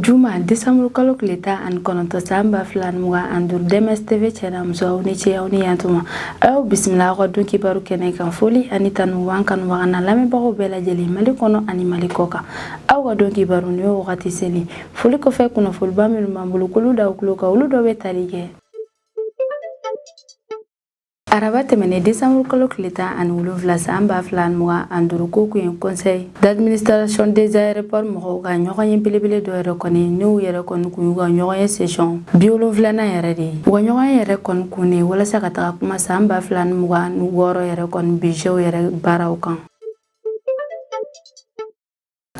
Juma desanburu kalo tile 19 san 2025, DMS TV cɛ n'a muso, aw ni ce, aw ni yantuma. Aw bisimila aw ka don kibaru kɛnɛ kan. Foli ani tanu b'an kanubaga n'a lamɛnbagaw bɛɛ lajɛlen, Mali kɔnɔ ani Mali kɔ kan. Aw ka don kibaru ni y'o wagati seli. Foli kɔfɛ, kunnafoniba minnu b'an bolo k'olu da aw tulo kan, olu dɔ bɛ tali kɛ: Araba tɛmɛnen desanburu kalo tile 17 san 2025, ko kun ye conseil d'administration des aéroports mɔgɔw ka ɲɔgɔnye belebele dɔ yɛrɛ kɔni, n'u yɛrɛ kɔni kun y'u ka ɲɔgɔnye session 70nan yɛrɛ de ye. U ka ɲɔgɔnye yɛrɛ kɔni kun de walasa ka taga kuma san 2026 yɛrɛ kɔni budget yɛrɛ baaraw kan.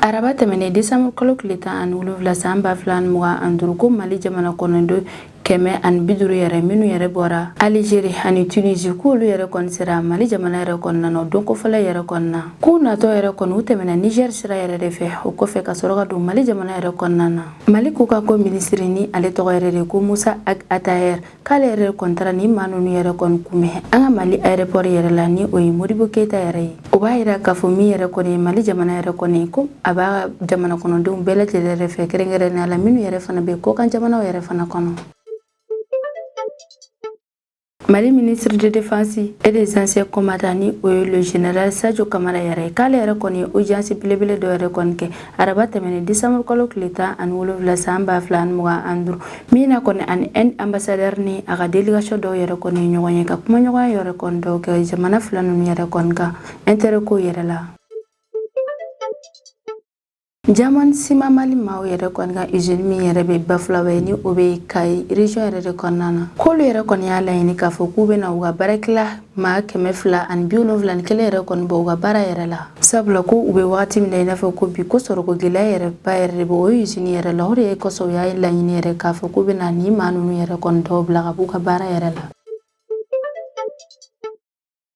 Araba tɛmɛnen desanburu kalo tile 17 san 2025, ko Mali jamana kɔnɔden 150 yɛrɛ minnu yɛrɛ bɔra Alizeri ani Tunisi, k'olu yɛrɛ kɔni sera Mali jamana yɛrɛ kɔnɔna na don kofɔlɔ yɛrɛ kɔnɔna. K'u natɔ yɛrɛ kɔni, u tɛmɛna Niger sira yɛrɛ de fɛ, o kɔfɛ ka sɔrɔ ka don Mali jamana yɛrɛ kɔnɔna na. Mali ko ka ko minisiri, ni ale tɔgɔ yɛrɛ de ko Musa Ag Ataher, k'ale yɛrɛ kɔni taara ni maa ninnu yɛrɛ kɔni kunbɛn an ka Mali aéroport yɛrɛ la, ni o ye Modibo Keyita yɛrɛ ye. O b'a yira k'a fɔ min yɛrɛ kɔni ye Mali jamana yɛrɛ kɔni, ko a b'a jamana kɔnɔdenw bɛɛ lajɛlen yɛrɛ fɛ, kɛrɛnkɛrɛnnenya la minnu yɛrɛ fana bɛ kɔkan jamanaw yɛrɛ fana kɔnɔ. Mali ministre de défense et des anciens combattants, ni o ye le général Sadio Kamara yɛrɛ ye, k'ale yɛrɛ kɔni ye audience belebele dɔ yɛrɛ kɔni kɛ araba tɛmɛnen décembre kalo tile 17 san 2025, min na kɔni ani Inde ambassadeur ni a ka délégation dɔw yɛrɛ kɔni ye ɲɔgɔn ye, ka kumaɲɔgɔnya yɛrɛ kɔni dɔw kɛ jamana fila ninnu yɛrɛ kɔni kan intérêt ko yɛrɛ la. Diamond Sima Mali maaw yɛrɛ kɔni ka usine min yɛrɛ bɛ Bafulabe, ni o bɛ Kayi région yɛrɛ de kɔnɔna na, k'olu yɛrɛ kɔni y'a laɲini k'a fɔ k'u bɛna u ka baarakɛla maa 271 yɛrɛ kɔni bɔ u ka baara yɛrɛ la, sabula ko u bɛ wagati min na i n'a fɔ ko bi, ko sɔrɔko gɛlɛya yɛrɛ ba yɛrɛ de bɛ o usine yɛrɛ la. O de ye kosɔn u y'a laɲini yɛrɛ k'a fɔ k'u bɛna nin maa ninnu yɛrɛ kɔni dɔw bila ka b'u ka baara yɛrɛ la.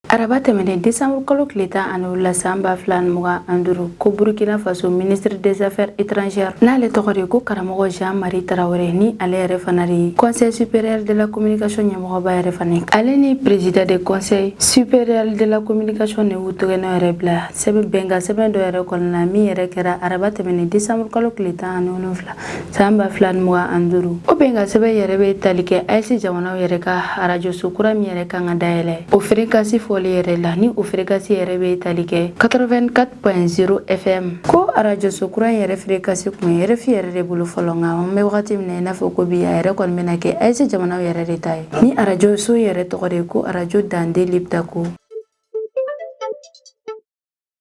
Araba tɛmɛnen desanburu kalo tile 17 san 2025, ko Burkina Faso ministre des affaires étrangères, n'ale tɔgɔ de ko karamɔgɔ Jean Marie Tarawele, ni ale yɛrɛ fana de ye conseil supérieur de la communication ɲɛmɔgɔba yɛrɛ fana, ale ni président de conseil supérieur de la communication de y'u tɛgɛnɔ yɛrɛ bila sɛbɛn bɛnkan sɛbɛn dɔ yɛrɛ kɔnɔna, min yɛrɛ kɛra araba tɛmɛnen desanburu kalo tile 17 san 2025. O bɛnkan sɛbɛn yɛrɛ bɛ tali kɛ AES jamanaw yɛrɛ ka arajoso kura min yɛrɛ kan ka dayɛlɛ, o fréquence fɔli yɛrɛ la, ni o fréquence yɛrɛ bɛ tali kɛ 84.0 FM. Ko arajoso kura in yɛrɛ fréquence kun ye RFI yɛrɛ de bolo fɔlɔ, nka an bɛ wagati min na i n'a fɔ ko bi, a yɛrɛ kɔni bɛna kɛ AES jamanaw yɛrɛ de ta ye, ni arajoso yɛrɛ tɔgɔ de ko arajo Dande Liptako.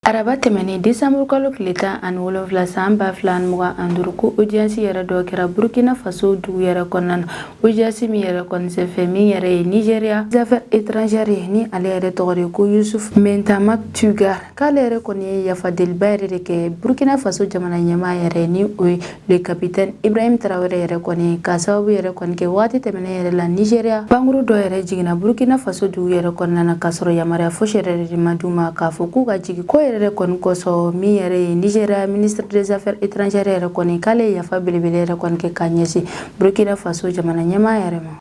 Araba tɛmɛnen desanburu kalo tile 17 san 2025, ko audience yɛrɛ dɔ kɛra Burkina Faso dugu yɛrɛ kɔnɔna na. Audience min yɛrɛ kɔni senfɛ, min yɛrɛ ye Nigeria affaires étrangères ye, ni ale yɛrɛ tɔgɔ de ko Yusuf Maitama Tuggar, k'ale yɛrɛ kɔni ye yafa deliba yɛrɛ de kɛ Burkina Faso jamana ɲɛmaa yɛrɛ, ni o ye le capitaine Ibrahim Traoré yɛrɛ kɔni, ka sababu yɛrɛ kɔni kɛ waati tɛmɛnen yɛrɛ la, Nigeria pankuru dɔ yɛrɛ jiginna Burkina Faso dugu yɛrɛ kɔnɔna na, k'a sɔrɔ yamaruya fosi yɛrɛ de ma d'u ma k'a fɔ k'u ka jigin. Ko yɛrɛ kɔni kosɔn, min yɛrɛ ye Nigeria ministre des affaires étrangères yɛrɛ kɔni, k'ale ye yafa belebele yɛrɛ kɔni kɛ ka ɲɛsin Burkina Faso jamana ɲɛmaa yɛrɛ ma.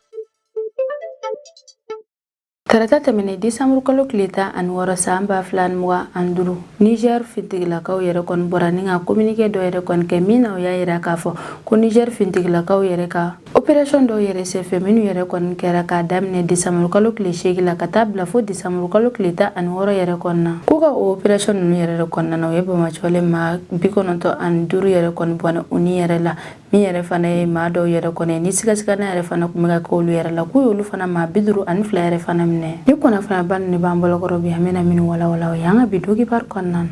Tarata tɛmɛnen desanburu kalo tile 16 san 2025, Niger fintigilakaw yɛrɛ kɔni bɔra ni ka communiqué dɔ yɛrɛ kɔni kɛ, min na o y'a yira k'a fɔ ko Niger fintigilakaw yɛrɛ ka opération dɔw yɛrɛ senfɛ, minnu yɛrɛ kɔni kɛra k'a daminɛ desanburu kalo tile 8 la ka taa bila fo desanburu kalo tile 16 yɛrɛ kɔnɔna, k'u ka o opération ninnu yɛrɛ de kɔnɔna na, u ye banbaanciwale maa 95 yɛrɛ kɔni bɔnɛ u ni yɛrɛ la, min yɛrɛ fana ye maa dɔw yɛrɛ kɔni ni sigasigana yɛrɛ fana tun bɛ ka kɛ olu yɛrɛ la, k'u y'olu fana maa 52 yɛrɛ fana minɛ. Ni kunnafoniba ninnu b'an bolokɔrɔ bi, an bɛna minnu walawala, o ye an ka bi don kibaru kɔnɔna na.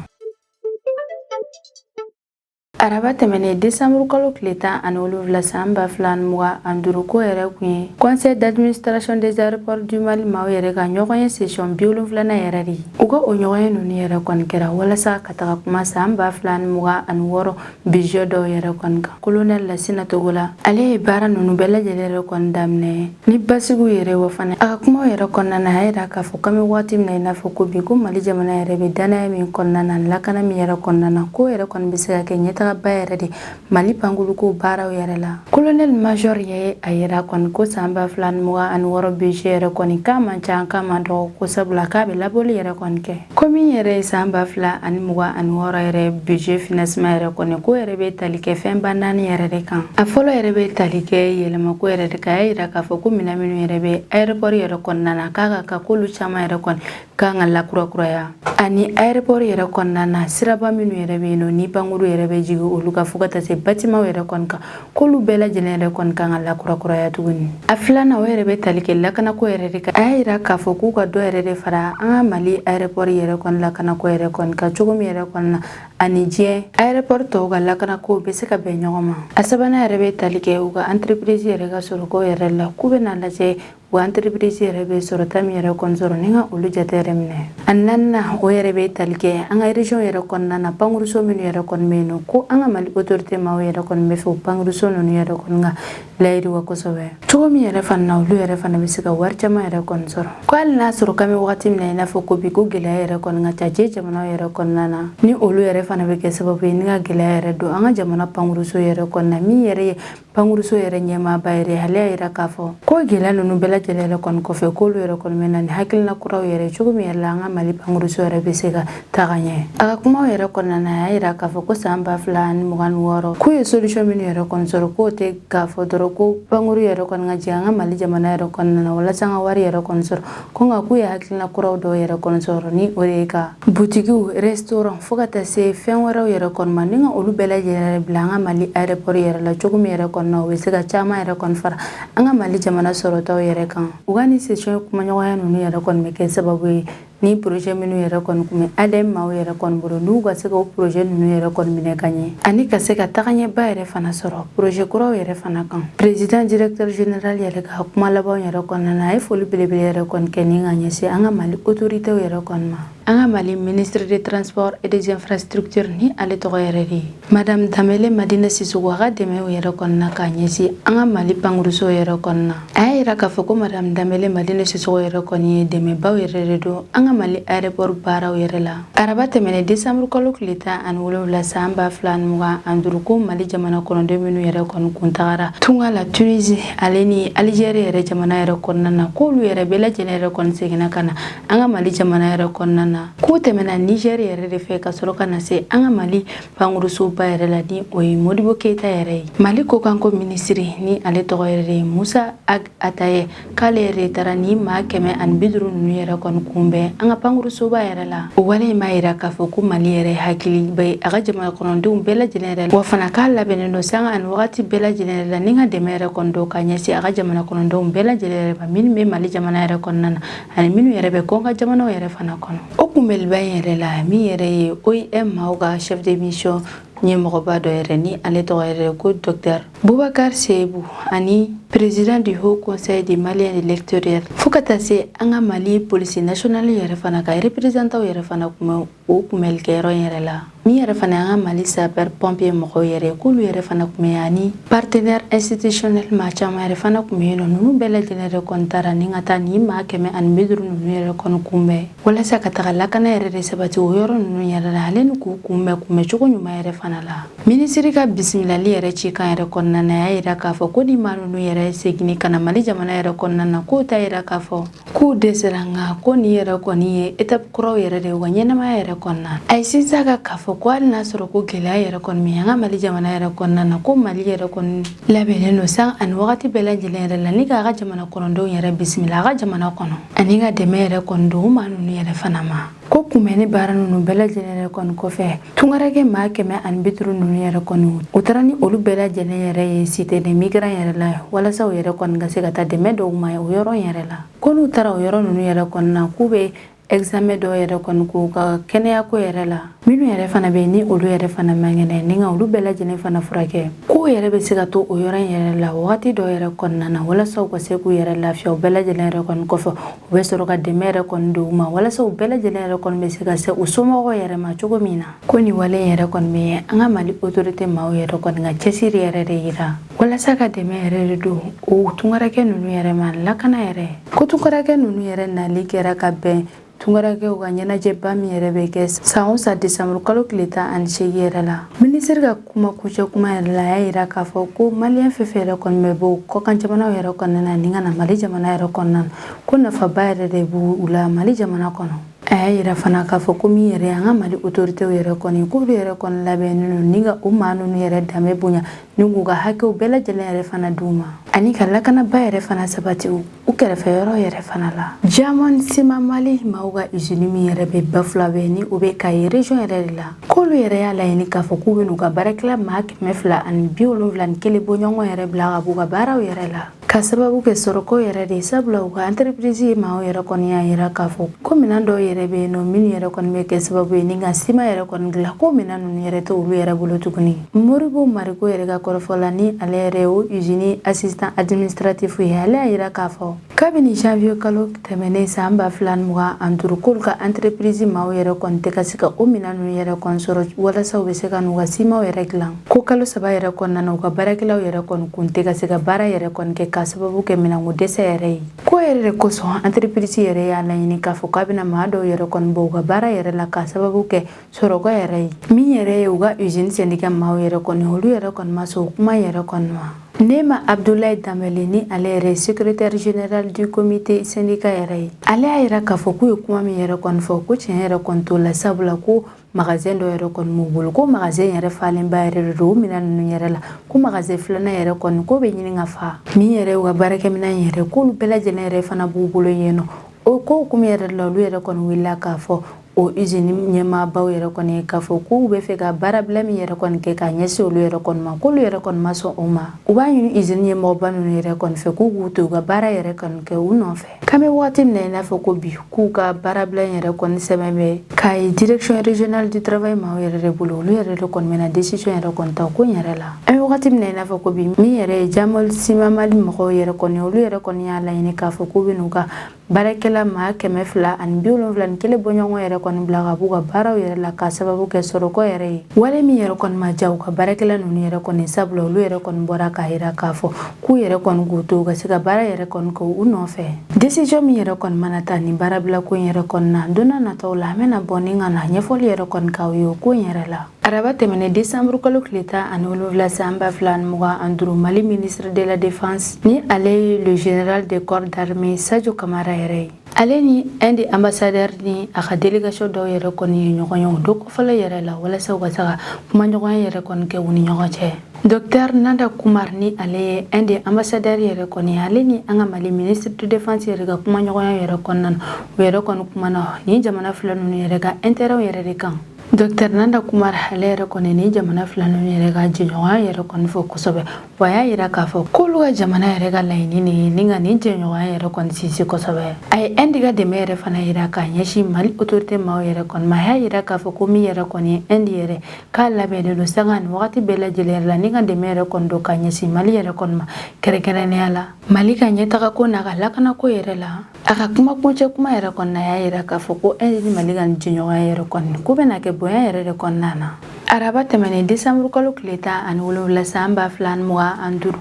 Araba tɛmɛnen desanburu kalo tile 17 san 2025, ko yɛrɛ kun ye conseil d'administration des aéroports du Mali maaw yɛrɛ ka ɲɔgɔnye session 70nan yɛrɛ de ye. U ka o ɲɔgɔnye ninnu yɛrɛ kɔni kɛra walasa ka taga kuma san 2026 budget dɔw yɛrɛ kɔni kan. Colonel Lasina Togola, ale ye baara ninnu bɛɛ lajɛlen yɛrɛ kɔni daminɛ ni basigiw yɛrɛ. Wa fana a ka kumaw yɛrɛ kɔnɔna na, a yira k'a fɔ k'an bɛ waati min na i n'a fɔ ko bi, ko Mali jamana yɛrɛ bɛ danaya min kɔnɔna na, lakana min yɛrɛ kɔnɔna na, ko yɛrɛ kɔni bɛ se ka kɛ ɲɛtaga. tagaba yɛrɛ de Mali pankuruko baaraw yɛrɛ la. Colonel major ye a yira kɔni ko san 2026 budget yɛrɛ kɔni k'a man ca, k'a man dɔgɔ, ko sabula k'a bɛ labɔli yɛrɛ kɔni kɛ. Ko min yɛrɛ ye san 2026 yɛrɛ budget financement yɛrɛ kɔni, ko yɛrɛ bɛ tali kɛ fɛnba naani yɛrɛ de kan. A fɔlɔ yɛrɛ bɛ tali kɛ yɛlɛmako yɛrɛ de kan. A y'a yira k'a fɔ ko minɛn minnu yɛrɛ bɛ aéroport yɛrɛ kɔnɔna na, k'a ka kan k'olu caman yɛrɛ kɔni kan ka lakurakuraya, ani aéroport yɛrɛ kɔnɔna na, siraba minnu yɛrɛ bɛ yen nɔ ni pankuru yɛrɛ bɛ jigin olu kan fo ka taa se bâtiment yɛrɛ kɔni kan, k'olu bɛɛ lajɛlen yɛrɛ kɔni kan ka lakurakuraya tuguni. A filanan, o yɛrɛ bɛ tali kɛ lakanako yɛrɛ de kan. A y'a yira k'a fɔ k'u ka dɔ yɛrɛ de fara an ka Mali aéroport yɛrɛ kɔni lakanako yɛrɛ kɔni kan, cogo min yɛrɛ kɔni na ani diɲɛ aéroport tɔw ka lakanako bɛ se ka bɛn ɲɔgɔn ma. A sabanan yɛrɛ bɛ tali kɛ u ka entreprise yɛrɛ ka sɔrɔko yɛrɛ la, k'u bɛna lajɛ u entreprise yɛrɛ bɛ sɔrɔta min yɛrɛ kɔni sɔrɔ ni ka olu jate yɛrɛ minɛ. A naaninan, o yɛrɛ bɛ tali kɛ an ka région yɛrɛ kɔnɔna na, pankuruso minnu yɛrɛ kɔni bɛ yen nɔ, ko an ka Mali autorité maaw yɛrɛ kɔni bɛ fɛ o pankuruso ninnu yɛrɛ kɔni ka layiriwa kosɛbɛ, cogo min yɛrɛ fana na olu yɛrɛ fana bɛ se ka wari caman yɛrɛ kɔni sɔrɔ. Ko hali n'a sɔrɔ k'an bɛ wagati min na i n'a fɔ ko bi, ko gɛlɛya yɛrɛ kɔni ka ca diɲɛ jamanaw yɛrɛ kɔnɔna na, ni olu yɛrɛ fana bɛ kɛ sababu ye ni ka gɛlɛya yɛrɛ don an ka jamana pankuruso yɛrɛ kɔnɔna. Min yɛrɛ ye pankuruso yɛrɛ ɲɛmaaba yɛrɛ, ale y'a yira k'a fɔ ko gɛlɛya ninnu bɛɛ lajɛlen yɛrɛ kɔni kɔfɛ, k'olu yɛrɛ kɔni bɛ na ni hakilina kuraw yɛrɛ, cogo min yɛrɛ la an ka Mali pankuruso yɛrɛ bɛ se ka taga ɲɛ. A ka kumaw yɛrɛ kɔnɔna na, a y'a yira k'a fɔ ko san 2026, k'u ye solution minnu yɛrɛ kɔni sɔrɔ, k'o tɛ k'a fɔ dɔrɔn ko pankuru yɛrɛ kɔni ka jigin an ka Mali jamana yɛrɛ kɔnɔna na walasa an ka wari yɛrɛ kɔni sɔrɔ, ko nka k'u ye hakilina kuraw dɔw yɛrɛ kɔni sɔrɔ, ni o de ye ka butigiw, restaurant, fo ka taa se fɛn wɛrɛw yɛrɛ kɔni ma, ni ka olu bɛɛ lajɛlen yɛrɛ bila an ka Mali aéroport yɛrɛ la, cogo min yɛrɛ kɔni na u bɛ se ka caman yɛrɛ kɔni fara an ka Mali jamana sɔrɔtaw yɛrɛ kan. U ka ni session kumaɲɔgɔnya ninnu yɛrɛ kɔni bɛ kɛ sababu ye ni projet minnu yɛrɛ kɔni kun bɛ ADM maaw yɛrɛ kɔni bolo, n'u ka se ka o projet ninnu yɛrɛ kɔni minɛ ka ɲɛ, ani ka se ka tagaɲɛba yɛrɛ fana sɔrɔ projet kuraw yɛrɛ fana kan. Président directeur général yɛrɛ ka kuma labanw yɛrɛ kɔnɔna na, a ye foli belebele yɛrɛ kɔni kɛ ni ka ɲɛsin an ka Mali autorités yɛrɛ kɔni ma. An ka Mali ministre des Transports et des Infrastructures, ni ale tɔgɔ yɛrɛ de ye Madame Danbele Madina Sisoko, a ka dɛmɛw yɛrɛ kɔnɔna k'a ɲɛsin an ka Mali pankuruso yɛrɛ kɔnɔna. A y'a yira k'a fɔ ko Madame Danbele Madina Sisoko yɛrɛ kɔni ye dɛmɛbaw yɛrɛ de don an ka Mali aéroport baaraw yɛrɛ la. Araba tɛmɛnen, décembre kalo tile 17 san 2025, ko Mali jamana kɔnɔden minnu yɛrɛ kɔni kun tagara tunga la Tunisie ale ni Algérie yɛrɛ jamana yɛrɛ kɔnɔna na, k'olu yɛrɛ bɛɛ lajɛlen yɛrɛ kɔni seginna ka na an ka Mali jamana yɛrɛ kɔnɔna na, k'u tɛmɛna Niger yɛrɛ de fɛ ka sɔrɔ ka na se an ka Mali pankurusoba yɛrɛ la, ni o ye Modibo Keyita yɛrɛ ye. Mali kɔkanko minisiri, ni ale tɔgɔ yɛrɛ de ye Musa Ag Ataye, k'ale yɛrɛ de taara ni maa 150 ninnu yɛrɛ kɔni kunbɛn an ka pankurusoba yɛrɛ la. O wale in b'a yira k'a fɔ ko Mali yɛrɛ hakili bɛ a ka jamana kɔnɔdenw bɛɛ lajɛlen yɛrɛ la, wa fana k'a labɛnnen don sanga ani wagati bɛɛ lajɛlen yɛrɛ la ni ka dɛmɛ yɛrɛ kɔni don ka ɲɛsin a ka jamana kɔnɔdenw bɛɛ lajɛlen yɛrɛ ma, minnu bɛ Mali jamana yɛrɛ kɔnɔna na ani minnu yɛrɛ bɛ kɔkan jamanaw yɛrɛ fana kɔnɔ. O kunbɛliba in yɛrɛ la, min yɛrɛ ye OIM maaw ka chef de mission ɲɛmɔgɔba dɔ yɛrɛ, ni ale tɔgɔ yɛrɛ ko docteur Boubacar Seibou, ani président du Haut Conseil des Maliens de l'extérieur, fo ka taa se an ka Mali police nationale yɛrɛ fana ka représentant yɛrɛ fana kun bɛ o kunbɛlikɛyɔrɔ in yɛrɛ la. Min yɛrɛ fana y'an ka Mali sapeur pompier mɔgɔw yɛrɛ, k'olu yɛrɛ fana kun bɛ, ani partenaire institutionnel maa caman yɛrɛ fana kun bɛ yen nɔ. Ninnu bɛɛ lajɛlen yɛrɛ kɔni taara ni ka taa nin maa 150 ninnu yɛrɛ kɔni kunbɛn, walasa ka taga lakana yɛrɛ de sabati o yɔrɔ ninnu yɛrɛ la, ale ni k'u kunbɛn kunbɛncogo ɲuman yɛrɛ fana la. Minisiri ka bisimilali yɛrɛ cikan yɛrɛ kɔnɔna na, a y'a yira k'a fɔ ko ni maa ninnu yɛrɛ seginni ka na Mali jamana yɛrɛ kɔnɔna na, k'o t'a yira k'a fɔ k'u dɛsɛra, nka ko nin yɛrɛ kɔni ye étape kuraw yɛrɛ de ye u ka ɲɛnamaya yɛrɛ kɔnɔna. A ye sinsin a kan k'a fɔ ko hali n'a sɔrɔ ko gɛlɛya yɛrɛ kɔni bɛ an ka Mali jamana yɛrɛ kɔnɔna na, ko Mali yɛrɛ kɔni labɛnnen don san ani wagati bɛɛ lajɛlen yɛrɛ la ni k'a ka jamana kɔnɔdenw yɛrɛ bisimila a ka jamana kɔnɔ, ani ka dɛmɛ yɛrɛ kɔni don u maa ninnu yɛrɛ fana ma. Ko kunbɛnni baara ninnu bɛɛ lajɛlen yɛrɛ kɔni kɔfɛ, tungarakɛ maa 150 ninnu yɛrɛ kɔni, u taara ni olu bɛɛ lajɛlen yɛrɛ ye cité des migrants yɛrɛ la, walasa u yɛrɛ kɔni ka se ka taa dɛmɛ dɔw ma o yɔrɔ yɛrɛ la. Ko n'u taara o yɔrɔ ninnu yɛrɛ kɔni na, k'u bɛ examen dɔw yɛrɛ kɔni k'u ka kɛnɛyako yɛrɛ la, minnu yɛrɛ fana bɛ ni olu yɛrɛ fana man kɛnɛ, ni ka olu bɛɛ lajɛlen fana furakɛ, k'u yɛrɛ bɛ se ka to o yɔrɔ in yɛrɛ la wagati dɔw yɛrɛ kɔnɔna na, walasa u ka se k'u yɛrɛ lafiya. U bɛɛ lajɛlen yɛrɛ kɔni kɔfɛ, u bɛ sɔrɔ ka dɛmɛ yɛrɛ kɔni don u ma, walasa u bɛɛ lajɛlen yɛrɛ kɔni bɛ se ka se u somɔgɔw yɛrɛ ma cogo min na. Ko nin wale in yɛrɛ kɔni bɛ an ka Mali autorité maaw yɛrɛ kɔni ka cɛsiri yɛrɛ de yira, walasa ka dɛmɛ yɛrɛ de don o tungarakɛ ninnu yɛrɛ ma lakana yɛrɛ. Ko tungarakɛ ninnu yɛrɛ nali kɛra ka bɛn tungarakɛw ka ɲɛnajɛba min yɛrɛ bɛ kɛ san o san décembre. desanburu kalo tile 18 yɛrɛ la. Minisiri ka kuma kuncɛ kuma yɛrɛ la, a y'a yira k'a fɔ ko maliyɛn fɛn fɛn yɛrɛ kɔni bɛ bɔ kɔkan jamanaw yɛrɛ kɔnɔna na ni ka na Mali jamana yɛrɛ kɔnɔna na, ko nafaba yɛrɛ de b'u la Mali jamana kɔnɔ. A y'a yira fana k'a fɔ ko min yɛrɛ an ka Mali autorités yɛrɛ kɔni, k'olu yɛrɛ kɔni labɛnnen don ni ka o maa ninnu yɛrɛ danbe bonya ni k'u ka hakɛw bɛɛ lajɛlen yɛrɛ fana d'u ma, ani ka lakanaba yɛrɛ fana sabati u kɛrɛfɛ yɔrɔ yɛrɛ fana la. Diamond Ciment Mali maaw ka usine min yɛrɛ bɛ Bafulabɛ, ni o bɛ Kayi région yɛrɛ de la, k'olu yɛrɛ y'a laɲini k'a fɔ k'u bɛ n'u ka baarakɛla maa 271 bɔɲɔgɔn yɛrɛ bila ka b'u ka baaraw yɛrɛ la, ka sababu kɛ sɔrɔko yɛrɛ de ye. Sabula u ka entreprise ye maaw yɛrɛ kɔni y'a yira k'a fɔ ko minɛn dɔw yɛrɛ bɛ yen nɔ, minnu yɛrɛ kɔni bɛ kɛ sababu ye ni ka siman yɛrɛ kɔni dilan, ko minɛn ninnu yɛrɛ tɛ olu yɛrɛ bolo tuguni. Moribo Mariko yɛrɛ ka kɔrɔfɔ la, ni ale yɛrɛ o usine assistant administratif ye, ale y'a yira k'a fɔ kabini janvier kalo tɛmɛnen san 2025, k'olu ka entreprise maaw yɛrɛ kɔni tɛ ka se ka o minɛn ninnu yɛrɛ kɔni sɔrɔ walasa u bɛ se ka n'u ka simanw yɛrɛ dilan. Ko kalo 3 yɛrɛ kɔnɔna na, u ka baarakɛlaw yɛrɛ kɔni kun tɛ ka se ka baara yɛrɛ kɔni kɛ, k'a sababu kɛ minɛnko dɛsɛ yɛrɛ ye. Ko yɛrɛ de kosɔn, entreprise yɛrɛ y'a laɲini k'a fɔ k'a bɛna maa dɔw yɛrɛ kɔni bɔ u ka baara yɛrɛ la, k'a sababu kɛ sɔrɔko yɛrɛ ye. Min yɛrɛ ye u ka usine syndicat maaw yɛrɛ kɔni, olu yɛrɛ kɔni ma sɔn o kuma yɛrɛ kɔni ma. Nema Abdoulaye Dambele, ni ale yɛrɛ ye secrétaire général du comité syndicat yɛrɛ ye, ale y'a yira k'a fɔ k'u ye kuma min yɛrɛ kɔni fɔ, ko tiɲɛ yɛrɛ kɔni t'o la. Sabula ko magasin dɔ yɛrɛ kɔni b'u bolo, ko magasin yɛrɛ falenba yɛrɛ de don o minɛn ninnu yɛrɛ la, ko magasin filanan yɛrɛ kɔni ko bɛ ɲini ka fa. Min yɛrɛ y'u ka baarakɛminɛn yɛrɛ, k'olu bɛɛ lajɛlen yɛrɛ fana b'u bolo yen nɔ. O ko hukumu yɛrɛ la, olu yɛrɛ kɔni wulila k'a fɔ o usine ɲɛmaabaw yɛrɛ kɔni k'a fɔ k'u bɛ fɛ ka baarabila min yɛrɛ kɔni kɛ k'a ɲɛsin olu yɛrɛ kɔni ma, k'olu yɛrɛ kɔni ma sɔn o ma. U b'a ɲini usine ɲɛmɔgɔba ninnu yɛrɛ kɔni fɛ k'u k'u to u ka baara yɛrɛ kɔni kɛ u nɔfɛ. K'an bɛ waati min na i n'a fɔ ko bi, k'u ka baarabila in yɛrɛ kɔni sɛbɛn bɛ Kayi direction régionale du travail maaw yɛrɛ de bolo. Olu yɛrɛ de kɔni bɛna décision yɛrɛ kɔni ta ko in yɛrɛ la. An bɛ wagati min na i n'a fɔ ko bi, min yɛrɛ ye Diamond Ciment Mali mɔgɔw yɛrɛ kɔni, olu yɛrɛ kɔni y'a laɲini k'a fɔ k'u bɛ n'u ka baarakɛla maa 271 bɔɲɔgɔn yɛrɛ kɔni bila ka b'u ka baaraw yɛrɛ la, k'a sababu kɛ sɔrɔko yɛrɛ ye. Wale min yɛrɛ kɔni ma diya u ka baarakɛla ninnu yɛrɛ kɔni, sabula olu yɛrɛ kɔni bɔra k'a yira k'a fɔ k'u yɛrɛ kɔni k'u to u ka se ka baara yɛrɛ kɔni kɛ u nɔfɛ. Décision min yɛrɛ kɔni mana ta nin baarabila ko in yɛrɛ kɔni na, don n'a nataw la, an bɛna bɔ ni ka na ɲɛfɔli yɛrɛ kɔni k'aw ye o ko in yɛrɛ la. Araba tɛmɛnen décembre kalo tile 17 san 2025, Mali ministre de la Défense, ni ale ye le général de corps d'armée Sadio Kamara yɛrɛ ye, ale ni Inde ambassadeur ni a ka délégation dɔw yɛrɛ kɔni ye ɲɔgɔn ye o don kɔfɔlɔ yɛrɛ la, walasa u ka se ka kumaɲɔgɔnya yɛrɛ kɔni kɛ u ni ɲɔgɔn cɛ. Docteur Nanda Kumar, ni ale ye Inde ambassadeur yɛrɛ kɔni, ale ni an ka Mali ministre de Défense yɛrɛ ka kumaɲɔgɔnya yɛrɛ kɔnɔna na, u yɛrɛ kɔni kumana ni jamana fila ninnu yɛrɛ ka intérêt yɛrɛ de kan. Docteur Nanda Kumar, ale yɛrɛ kɔni ni jamana fila ninnu yɛrɛ ka jɛɲɔgɔnya yɛrɛ kɔni fɔ kosɛbɛ. Wa a y'a yira k'a fɔ k'olu ka jamana yɛrɛ ka laɲini de ye ni ka nin jɛɲɔgɔnya yɛrɛ kɔni sinsin kosɛbɛ. A ye Inde ka dɛmɛ yɛrɛ fana yira k'a ɲɛsin Mali autorité maaw yɛrɛ kɔni ma. A y'a yira k'a fɔ ko min yɛrɛ kɔni ye Inde yɛrɛ, k'a labɛnnen don sanga ni wagati bɛɛ lajɛlen yɛrɛ la ni ka dɛmɛ yɛrɛ kɔni don k'a ɲɛsin Mali yɛrɛ kɔni ma, kɛrɛnkɛrɛnnenya la Mali ka ɲɛtagako n'a ka lakanako yɛrɛ la. A ka kuma kuncɛ kuma yɛrɛ kɔni na, y'a yira k'a fɔ ko Inde ni Mali ka jɛɲɔgɔnya yɛrɛ kɔni ko bɛna kɛ bonya yɛrɛ de kɔnɔna na. Araba tɛmɛnen décembre kalo tile 17 san 2025,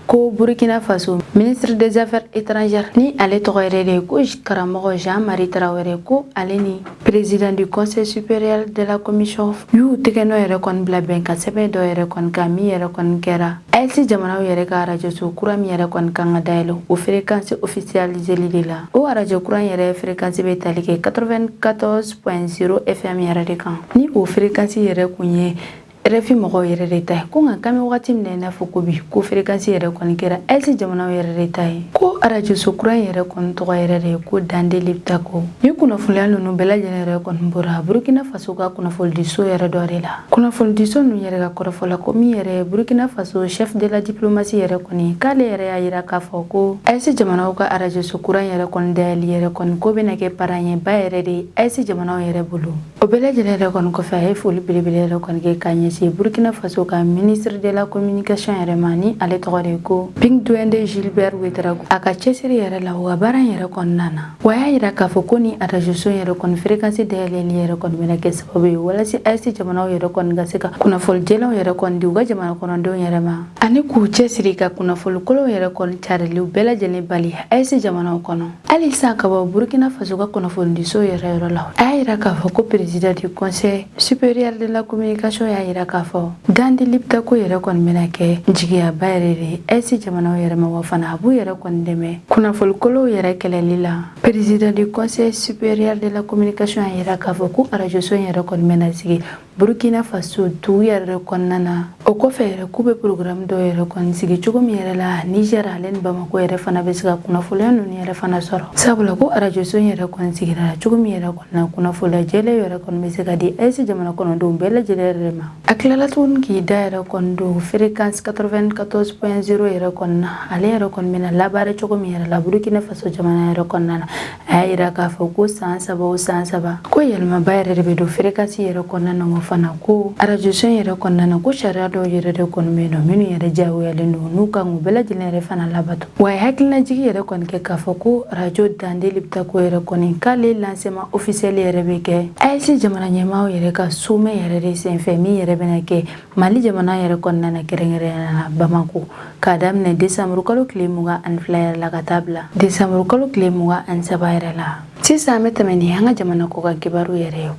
ko Burkina Faso ministre des Affaires étrangères, ni ale tɔgɔ yɛrɛ de ye ko karamɔgɔ Jean-Marie Traoré, ko ale ni président du Conseil supérieur de la commission y'u tɛgɛnɔ yɛrɛ kɔni bila bɛnkan sɛbɛn dɔ yɛrɛ kɔni kan, min yɛrɛ kɔni kɛra AES jamanaw yɛrɛ ka arajoso kura min yɛrɛ kɔni kan ka dayɛlɛ, o fréquence officialiseli de la. O arajo kura yɛrɛ fréquence bɛ tali kɛ 94.0 FM yɛrɛ de kan, ni o fréquence yɛrɛ kun ye RFI mɔgɔw yɛrɛ de ta ye. Ko nka k'an bɛ wagati min na i n'a fɔ ko bi, ko fréquence yɛrɛ kɔni kɛra AES jamanaw yɛrɛ de ta ye. Ko arajoso kura in yɛrɛ kɔni tɔgɔ yɛrɛ de ye ko Dande Liptako. Ni kunnafoniya ninnu bɛɛ lajɛlen yɛrɛ kɔni bɔra Burkina Faso ka kunnafonidiso yɛrɛ dɔ de la. Kunnafonidiso ninnu yɛrɛ ka kɔrɔfɔ la, ko min yɛrɛ ye Burkina Faso chef de la diplomatie yɛrɛ kɔni, k'ale yɛrɛ y'a yira k'a fɔ ko AES jamanaw ka arajoso kura in yɛrɛ kɔni dayɛlɛli yɛrɛ kɔni, ko bɛna kɛ paraɲɛba yɛrɛ de ye AES jamanaw yɛrɛ bolo. O bɛɛ lajɛlen yɛrɛ kɔni kɔfɛ, a ye foli belebele yɛrɛ kɔni kɛ k'a ɲɛsin ɲɛsin Burkina Faso ka ministre de la communication yɛrɛ ma, ni ale tɔgɔ de ko Pingdwendé Gilbert Ouédraogo, a ka cɛsiri yɛrɛ la u ka baara in yɛrɛ kɔnɔna na. Wa y'a yira k'a fɔ ko ni arajoso yɛrɛ kɔni fréquence dayɛlɛli yɛrɛ kɔni bɛna kɛ sababu ye walasa AES jamanaw yɛrɛ kɔni ka se ka kunnafoni jɛlenw yɛrɛ kɔni di u ka jamana kɔnɔdenw yɛrɛ ma, ani k'u cɛsiri ka kunnafoni kolonw yɛrɛ kɔni cariliw bɛɛ lajɛlen bali AES jamanaw kɔnɔ. Hali sisan, ka bɔ Burkina Faso ka kunnafonidiso yɛrɛ yɔrɔ la, a y'a yira k'a fɔ ko président du Conseil supérieur de la communication y'a yira k'a fɔ Dande Liptako yɛrɛ kɔni bɛna kɛ jigiyaba yɛrɛ de ye AES jamanaw yɛrɛ ma, wa fana a b'u yɛrɛ kɔni dɛmɛ kunnafoni kolonw yɛrɛ kɛlɛli la. Président du Conseil supérieur de la communication y'a yira k'a fɔ ko arajoso yɛrɛ kɔni bɛna sigi Burkina Faso dugu yɛrɛ kɔnɔna na. O kɔfɛ yɛrɛ, k'u bɛ programme dɔw yɛrɛ kɔni sigi cogo min yɛrɛ la, Niger ale ni Bamako yɛrɛ fana bɛ se ka kunnafoniya ninnu yɛrɛ fana sɔrɔ, sabula ko arajoso yɛrɛ kɔni sigira cogo min yɛrɛ kɔnɔna, kunnafoniya jɛlen yɛrɛ kɔni bɛ se ka di AES jamana kɔnɔdenw bɛɛ lajɛlen yɛrɛ ma. A tilala tuguni k'i da yɛrɛ kɔni don fréquence 94.0 yɛrɛ kɔni na, ale yɛrɛ kɔni bɛna labaara cogo min yɛrɛ la Burkina Faso jamana yɛrɛ kɔnɔna na. A y'a yira k'a fɔ ko san 3 o san 3, ko yɛlɛmaba yɛrɛ de bɛ don fréquence yɛrɛ kɔnɔna na. Wa fana ko arajoso yɛrɛ kɔnɔna na, ko sariya dɔw yɛrɛ de kɔni bɛ yen nɔ minnu yɛrɛ diyagoyalen don, n'u kan k'u bɛɛ lajɛlen yɛrɛ fana labato. Wa a ye hakilinajigi yɛrɛ kɔni kɛ k'a fɔ ko arajo Dande Liptako yɛrɛ kɔni, k'ale lancement officiel yɛrɛ bɛ kɛ AES jamana ɲɛmaaw yɛrɛ ka sommet yɛrɛ de senfɛ, min yɛrɛ bɛna kɛ Mali jamana yɛrɛ kɔnɔna na, kɛrɛnkɛrɛnnenya la Bamako, k'a daminɛ décembre kalo tile 22 yɛrɛ la ka taa bila décembre kalo tile 23 yɛrɛ la. Sisan, an bɛ tɛmɛ ni an ka jamana kɔkan kibaru yɛrɛ ye.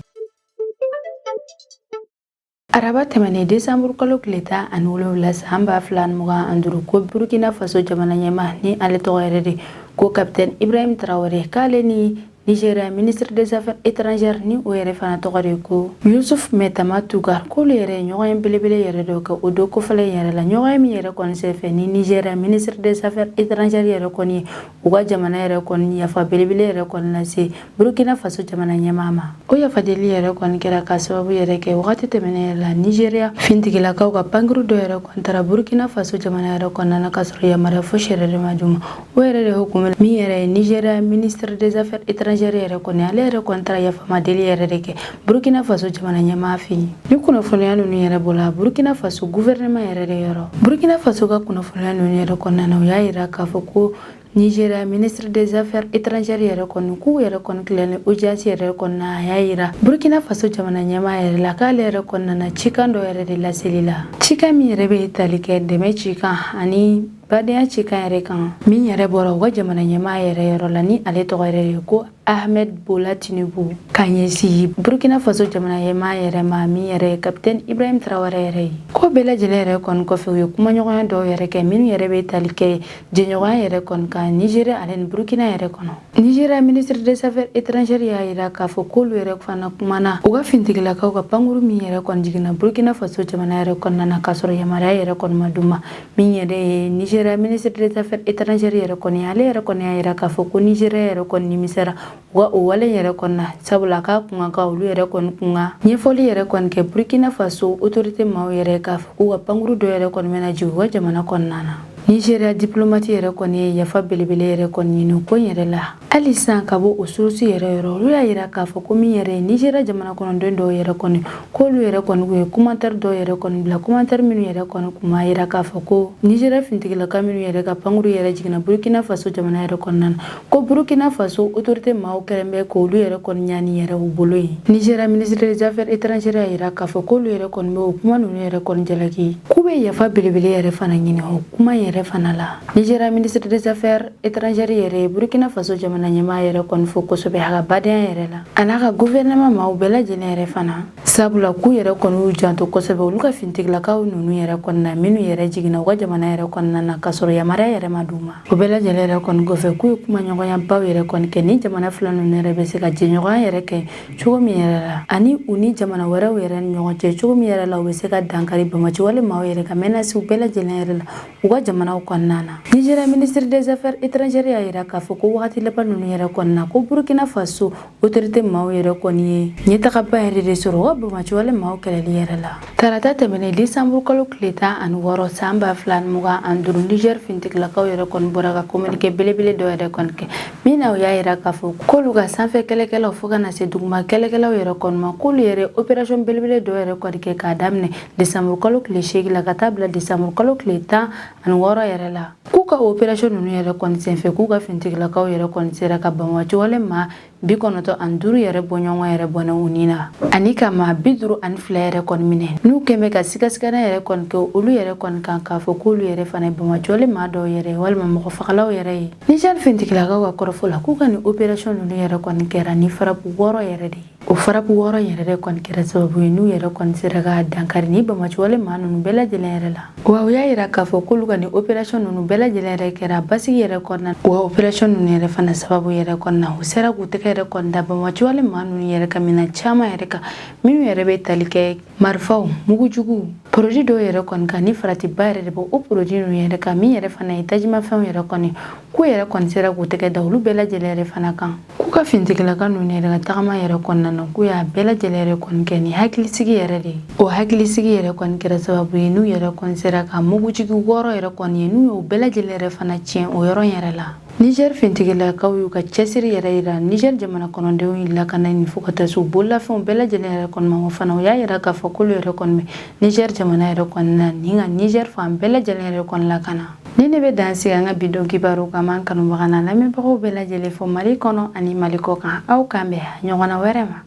Araba tɛmɛnen, décembre kalo tile 17 san 2025, ko Burkina Faso jamana ɲɛmaa, ni ale tɔgɔ yɛrɛ de ko capitaine Ibrahim Traoré, k'ale ni Nigeria ministre des Affaires étrangères, ni o yɛrɛ fana tɔgɔ de ko Yusuf Maitama Tuggar, k'olu yɛrɛ ye ɲɔgɔn ye belebele yɛrɛ dɔ kɛ o don kofɔlen yɛrɛ la. Ɲɔgɔn ye min yɛrɛ kɔni senfɛ, ni Nigeria ministre des Affaires étrangères yɛrɛ kɔni ye u ka jamana yɛrɛ kɔni yafa belebele yɛrɛ kɔni lase Burkina Faso jamana ɲɛmaa ma. O yafadeli yɛrɛ kɔni kɛra ka sababu yɛrɛ kɛ wagati tɛmɛnen yɛrɛ la, Nigeria fintigilakaw ka pankuru dɔ yɛrɛ kɔni taara Burkina Faso jamana yɛrɛ kɔnɔna na, k'a sɔrɔ yamaruya fosi yɛrɛ de ma d'u ma. O yɛrɛ de hukumu, min yɛrɛ ye Nigeria ministre des Affaires étrangères yɛrɛ kɔni, ale yɛrɛ kɔni taara yafamadeli yɛrɛ de kɛ Burkina Faso jamana ɲɛmaa fɛ yen. Ni kunnafoniya ninnu yɛrɛ bɔla Burkina Faso gouvernement yɛrɛ de yɔrɔ, Burkina Faso ka kunnafoniya ninnu yɛrɛ kɔnɔna na, u y'a yira k'a fɔ ko Nigeria ministre des Affaires étrangères yɛrɛ kɔni, k'u yɛrɛ kɔni tilalen audience yɛrɛ kɔnɔna, a y'a yira Burkina Faso jamana ɲɛmaa yɛrɛ la k'ale yɛrɛ kɔnɔna na cikan dɔ yɛrɛ de laseli la, cikan min yɛrɛ bɛ tali kɛ dɛmɛ cikan ani badenya cikan yɛrɛ kan, min yɛrɛ bɔra u ka jamana ɲɛmaa yɛrɛ yɔrɔ la, ni ale tɔgɔ yɛrɛ de ko Ahmed Bola Tinubu, ka ɲɛsin Burkina Faso jamana ɲɛmaa yɛrɛ ma, min yɛrɛ ye capitaine Ibrahim Traoré yɛrɛ ye. Ko bɛɛ lajɛlen yɛrɛ kɔni kɔfɛ, u ye kumaɲɔgɔnya dɔw yɛrɛ kɛ minnu yɛrɛ bɛ tali kɛ jɛɲɔgɔnya yɛrɛ kɔni kan Nigeria ale ni Burkina yɛrɛ kɔnɔ. Nigeria ministre des Affaires étrangères y'a yira k'a fɔ k'olu yɛrɛ fana kumana u ka fintigilakaw ka pankuru min yɛrɛ kɔni jiginna Burkina Faso jamana yɛrɛ kɔnɔna na, k'a sɔrɔ yamaruya yɛrɛ kɔni ma d'u ma. Min yɛrɛ ye Nigeria ministre des Affaires étrangères yɛrɛ kɔni, ale yɛrɛ kɔni y'a yira k'a fɔ ko Nigeria yɛrɛ kɔni nimisara u ka o wale yɛrɛ kɔni na, sabula k'a kun ka kan olu yɛrɛ kɔni kun ka ɲɛfɔli yɛrɛ kɔni kɛ Burkina Faso autorité maaw yɛrɛ k'a fɔ k'u ka pankuru dɔ yɛrɛ kɔni bɛna jigin u ka jamana kɔnɔna na. Nigeria diplomate yɛrɛ kɔni ye yafa belebele yɛrɛ kɔni ɲini ko in yɛrɛ la. Hali sisan, ka bɔ o source yɛrɛ yɔrɔ, olu y'a yira k'a fɔ ko min yɛrɛ ye Nigeria jamana kɔnɔden dɔw yɛrɛ kɔni, k'olu yɛrɛ kɔni kun ye commentaire dɔw yɛrɛ kɔni bila, commentaire minnu yɛrɛ kɔni kun b'a yira k'a fɔ ko Nigeria fintigilaka minnu yɛrɛ ka pankuru yɛrɛ jiginna Burkina Faso jamana yɛrɛ kɔnɔna na, ko Burkina Faso autorité maaw kɛlen bɛ k'olu yɛrɛ kɔni ɲani yɛrɛ u bolo yen. Nigeria ministre des Affaires étrangères y'a yira k'a fɔ k'olu yɛrɛ kɔni bɛ o kuma ninnu yɛrɛ kɔni jalaki, k'u bɛ yafa belebele yɛrɛ fana ɲini o kuma yɛrɛ fana la. Nigeria ministre des Affaires étrangères yɛrɛ ye Burkina Faso jamana ɲɛmaa yɛrɛ kɔni fo kosɛbɛ a ka badenya yɛrɛ la, a n'a ka gouvernement maaw bɛɛ lajɛlen yɛrɛ fana, sabula k'u yɛrɛ kɔni y'u janto kosɛbɛ olu ka fintigilakaw ninnu yɛrɛ kɔni na, minnu yɛrɛ jiginna u ka jamana yɛrɛ kɔnɔna na k'a sɔrɔ yamaruya yɛrɛ ma d'u ma. O bɛɛ lajɛlen yɛrɛ kɔni kɔfɛ, k'u ye kumaɲɔgɔnyabaw yɛrɛ kɔni kɛ ni jamana fila ninnu yɛrɛ bɛ se ka jɛɲɔgɔnya yɛrɛ kɛ cogo min yɛrɛ la, ani u ni jamana wɛrɛw yɛrɛ ni ɲɔgɔn cɛ cogo min yɛrɛ la, u bɛ se ka dankari bamaciwale maaw yɛrɛ ka menaces bɛɛ lajɛlen yɛrɛ la u ka jamana. jamanaw kɔnɔna na. Nigeria ministre des affaires étrangères y'a yira k'a fɔ ko wagati laban ninnu yɛrɛ kɔnɔna na, ko Burkina Faso autorité maaw yɛrɛ kɔni ye ɲɛtagaba yɛrɛ de sɔrɔ u ka banbaanciwale maaw kɛlɛli yɛrɛ la. Tarata tɛmɛnen, décembre kalo tile 16 san 2025, Niger finitigilakaw yɛrɛ kɔni bɔra ka communiqué belebele dɔ yɛrɛ kɔni kɛ, min na u y'a yira k'a fɔ k'olu ka sanfɛ kɛlɛkɛlaw fo ka na se duguma kɛlɛkɛlaw yɛrɛ kɔni ma, k'olu yɛrɛ opération belebele dɔ yɛrɛ kɔni kɛ k'a daminɛ décembre kalo tile 8 la ka taa bila décembre kalo tile 16 yɛrɛ la. K'u ka opération ninnu yɛrɛ kɔni senfɛ, k'u ka finitigilakaw yɛrɛ kɔni sera ka banbaanciwale maa 95 yɛrɛ bɔɲɔgɔn yɛrɛ bɔnɛ u ni na, ani ka maa 52 yɛrɛ kɔni minɛ, n'u kɛn bɛ ka sigasigana yɛrɛ kɔni kɛ olu yɛrɛ kɔni kan, k'a fɔ k'olu yɛrɛ fana ye banbaanciwale maa dɔw yɛrɛ walima mɔgɔ fagalaw yɛrɛ ye. Niger finitigilakaw ka kɔrɔfɔ la, k'u ka nin opération ninnu yɛrɛ kɔni kɛra ni frappe 6 yɛrɛ de ye. O frappe 6 yɛrɛ de kɔni kɛra sababu ye n'u yɛrɛ kɔni sera ka dankari ni banbaanciwale maa ninnu bɛɛ lajɛlen yɛrɛ la. Wa u y'a yira k'a fɔ k'olu ka nin opération ninnu bɛɛ lajɛlen yɛrɛ kɛra basigi yɛrɛ kɔnɔna. Wa opération ninnu yɛrɛ fana sababu yɛrɛ kɔnɔna, u sera k'u tɛgɛ yɛrɛ kɔni da banbaanciwale maa ninnu yɛrɛ ka minɛn caman yɛrɛ kan, minnu yɛrɛ bɛ tali kɛ marifaw, mugujuguw, produit dɔw yɛrɛ kɔni kan, ni faratiba yɛrɛ de bɛ o produit ninnu yɛrɛ kan, min yɛrɛ fana ye tajimafɛnw yɛrɛ kɔni, k'u yɛrɛ kɔni sera k'u tɛgɛ da olu bɛɛ lajɛlen yɛrɛ fana kan. K'u ka finitigilaka ninnu yɛrɛ ka tagama yɛrɛ kɔnɔna na, k'u y'a bɛɛ lajɛlen yɛrɛ kɔni kɛ ni hakilisigi yɛrɛ de ye. O hakilisigi yɛrɛ kɔni kɛra sababu ye n'u yɛrɛ kɔni sera ka mugujigi 6 yɛrɛ kɔni ye, n'u y'o bɛɛ lajɛlen yɛrɛ fana tiɲɛ o yɔrɔ yɛrɛ la. Niger finitigilakaw y'u ka cɛsiri yɛrɛ yira Niger jamana kɔnɔdenw ye lakana ni fo ka taa se u bololafɛnw bɛɛ lajɛlen yɛrɛ kɔni ma. Wa fana u y'a yira k'a fɔ k'olu yɛrɛ kɔni bɛ Niger jamana yɛrɛ kɔni na ni ka Niger fan bɛɛ lajɛlen yɛrɛ kɔni lakana. Ni ne bɛ dan sigi an ka bi don kibaru kan, an kanubaga n'a lamɛnbagaw bɛɛ lajɛlen fo Mali kɔnɔ ani Mali kɔ kan. Aw k'an bɛn ɲɔgɔnna wɛrɛ ma.